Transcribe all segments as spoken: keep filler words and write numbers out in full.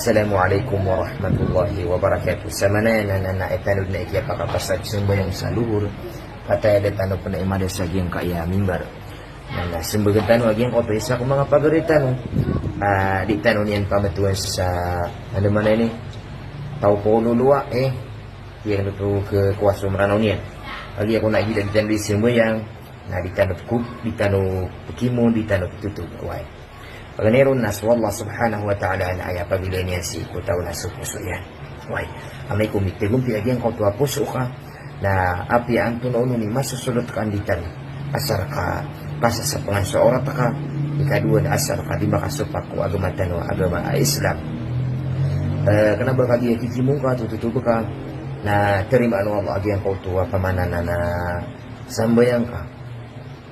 Assalamu alaikum warahmatullahi wabarakatuh. Sa manaya na, na, na, itano na i kiyapakapasad sambayang sa lohor, patay a da tano pn a imada sa giyangkaya mimbar. Na, na, smbagn tano a giyangkoto isa ko manga pagari tano. Ah, di tano niyan pamatowan sa, ano man ini, taw ko lolowa, eh. Giyangkoto khakowa so Mranaw niyan. Kagiya ko na gida di tano di sambayang, na di tano pkop, di tano pkimon, di tano ptotog. Oway. Paganay ron na so Allah subhanahu wa ta'ala na aya pagilay niyan sii ko taw na so poso iyan. Oway, amay ko mitagompiya a giyangkoto a poso ka, na apiya antonaa onon i masosolot ka a nditar, asar ka kasasapangan so awrat ka, ikadowa na asar ka di makasopak ko agama tano a agama a Islam. Eh, kna ba kagiya kikimon ka, tototog ka, na tarimaan o Allah a giyangkoto a pamananan a sambayang ka.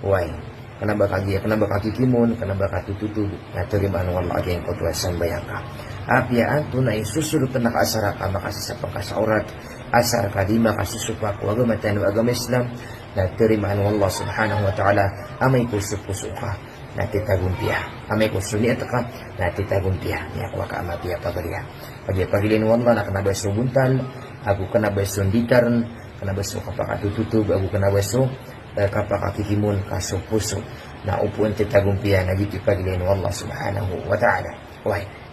Oway. Kna ba kagiya, kna ba kakikimon, kna ba katototog, na tarimaan o Allah a giyangkoto a sambayang ka. Apiya antonaa i sosolotn ka asar ka makasasapang ka sa awrat, asar ka di makasosopak ko agama tano a agama Islam, na tarimaan o Allah subhanahu wa ta'ala amay ko so poso ka, na titagompiya. Amay ko so niyat ka, na titagompiya. Aya kowa ka a mapiya a pagari. Kagiya pagilay o Allah na kna ba so bontal, ago kna ba so nditar, kna ba so kapakatototog, ago kna ba so eh, kapakakikimon ka so poso. Na opama titagompiya na giyoto i pagilay o Allah subhanahu wa ta'ala. Oway.